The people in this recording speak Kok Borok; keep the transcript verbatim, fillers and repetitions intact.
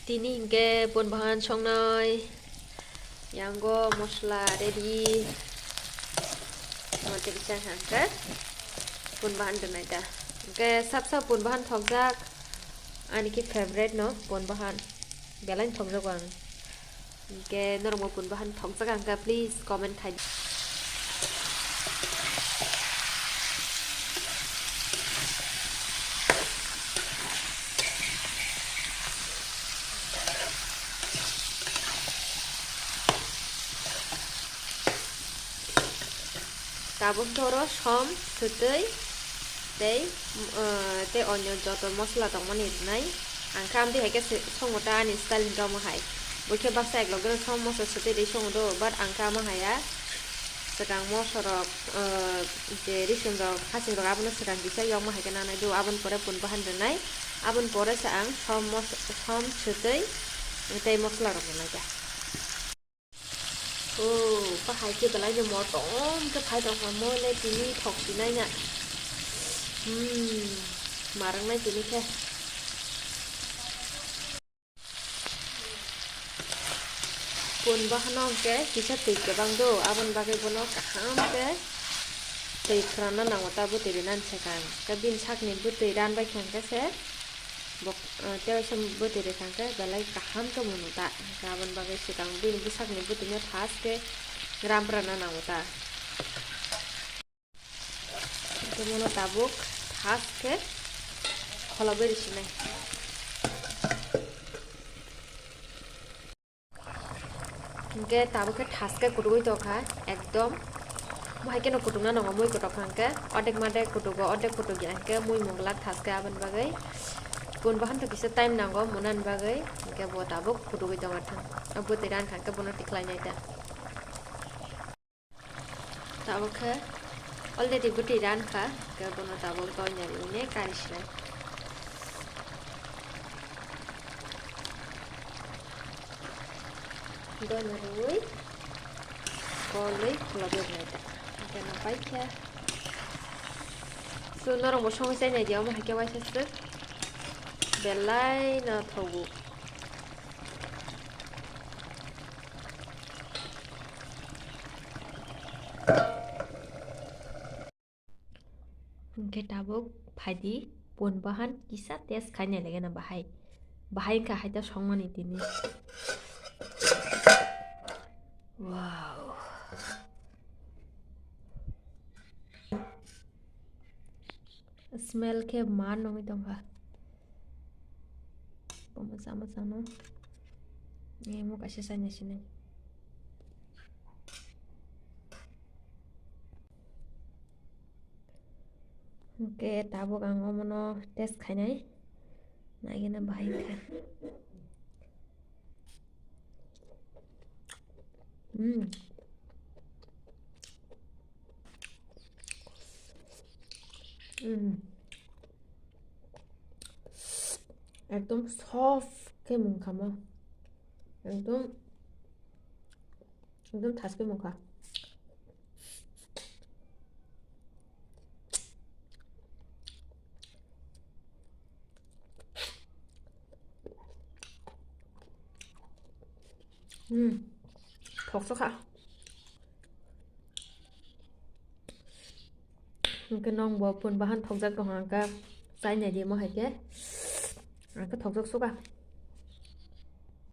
Tini hingke pun bahan songnai. Yango mosla ready. Mate kisa hangke pun bahan donai ta. Hingke sap sap pun bahan thokjak. Ani ki favorite no pun bahan. Belai thokjago ang. Hingke norokbo pun bahan thokjak ang kha, please comment khai. Tabuk oro som, swtwi tei, eh, tei onyo joto mosla tongmani rwnai. Ang kha amtwi hai khe se-, songo ta ani style hwnka omo hai. Bo khe baksa eklogeno som mosla swtwi rwi songo do, but ang kha omo haya. Swkang mosla rok, eh, je rising rok, hasing rok abono swkang kisa yokma hai khe nangnai do, aboni pore pun bahan rwnai. Aboni pore se ang som mos-, som swtwi tei mosla rok rwnai kha. O, bahai khe belai no motom khe phai tong kha, mo le tini thok sinai na. Hmm, marang nai tini khe. Pun bahano hwnkhe kisa twi kwbang do, aboni bagwi bono kaham khe twi phwrangna nango ta bwtwi rwnani swkang. Khe bini sakni bwtwi ranbai khe hwnkhe se. Bok, ah, tei waisa bwtwi rwkha hwnkhe belai kaham khe mwnwi ta. Hwnkhe aboni bagwi swkang bini bwsakni bwtwino thas khe ram rwna nango ta. Hwnkhe bono tabuk thas khe kholobwi rwsinai. Hingke tabuk khe thas khe kutugwi tongkha ekdom. Bo hai kheno kutukna nango, mui kutuk kha hingke, odek madek kutugo, odek kutuk ya hingke mui mungla thas khe aboni bagwi. Pun bahan to kisa time nango munani bagwi, hingke bo tabuk kutugwi tongkha. Bwtwi ran kha hingke bono tikhlai nai ta. Tabuk khe already bwtwi ran kha, hingke bono tabuk doina rwwi ne kari sinai. Doina rwwi kolwi khulobwi rwnai ta. Hingke no paikha. So norok bo songwi chainai di, omo hai khe waisa swk belai no thogo. Hingke tabuk phaidi pun bahan kisa test khaina legena bahai. Bahai wngkha hai ta songmani tini. Wow. Smell khe ma nungwi tongkha. Bo mosa mosa no. Emo kaisa chaina sinai. Hingke tabuk ang omono test khainai. Naigena bahai kha. Mm. Mm. Ekdom soft khe mungkha mo. Ekdom, ekdom thas khe mungkha. Hmm. Thoksa kha. Hingke nong bo pun bahan thokjak tong hangka. Chaina di mo hai khe. Angkhe thokjak suka.